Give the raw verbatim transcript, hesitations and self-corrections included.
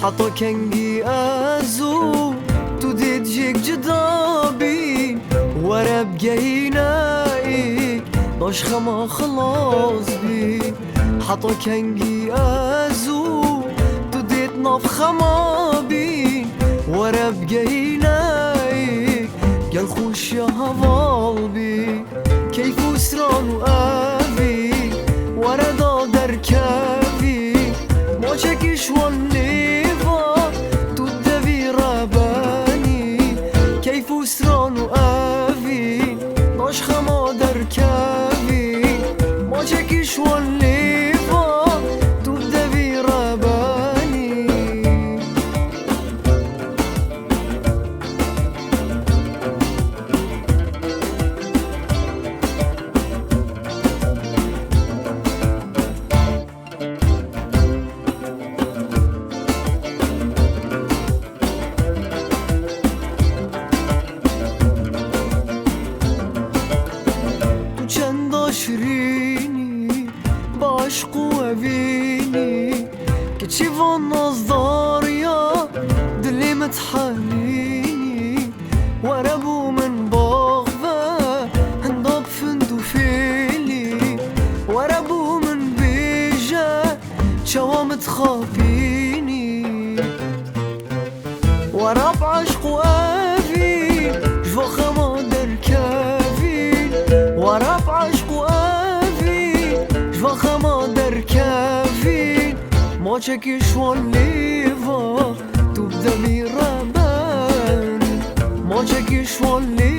Heta kengî ez û tu dê di jêk cida bîn, were bigehîne êk, da ji xema xilas bîn. Heta kengî ez û tu dê di nav xema bîn, were bigehîne êk, gel xweşiya heval bî. Keyf û stran û evî, were da derkevî, maçekî ji wan lêva, tu devî rebenî. Keyf û stran û evî, da ji xema derkevî, maçekî ji wan lêva, tu devî rebenî. Tu çenda şirînî, bi eşq û evînî, keçî van nazdariya dilê min dihelînî. Were bo min baxve hinda bi find û fêlî, were bo min bêje çawa min dixapînî. Were bi eşq û evîn, ji va xema derkevîn. Were bi eşq û evîn, ji va xema derkevîn. Maçekî ji wan lêva, tu bi devî rebenî. Maçekî ji wan lê